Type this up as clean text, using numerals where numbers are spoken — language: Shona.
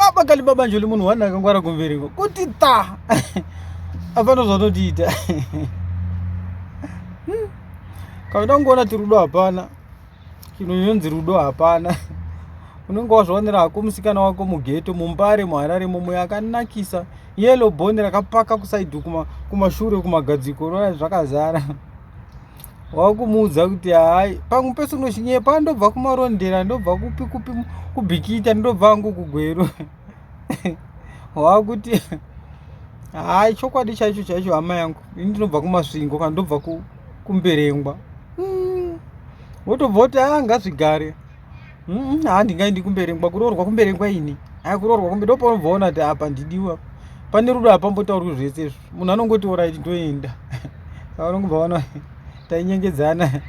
Baba kali baba njoli munhu wani akangwara kumbereko kuti ta apana zvanotiita. Kana uda kungoona kuti rudo hapana, chinhu chinonzi rudo hapana. Unenge wazvionera hako musikana wako mugeto, muMbare, muHarare momo yakanakisa yellow bone rakapaka kusaidhi kumashure kumagadziko unoona zvakazara. Wakumuudza kuti hayi pamwe pese unochinyepa, ndobva kuMarondera, ndobva kupi kupi kuBhikita, ndobva hangu kuGweru. Wakuti hayi chokwadi chaicho chaicho hama yangu, ini ndinobva kuMasvingo kana ndobva kuMberengwa. Wotobva kuti haa ngazvigare. Haa ndingaendi kuMberengwa, kuroorwa kuMberengwa ini. Haa kuroorwa kumbe ndopaunobva waona kuti apa ndidiwa. Pane rudo hapambotaurwi zvese izvo. Munhu anongoti alright ndoenda. Saka unongobva waona tainyengedzana.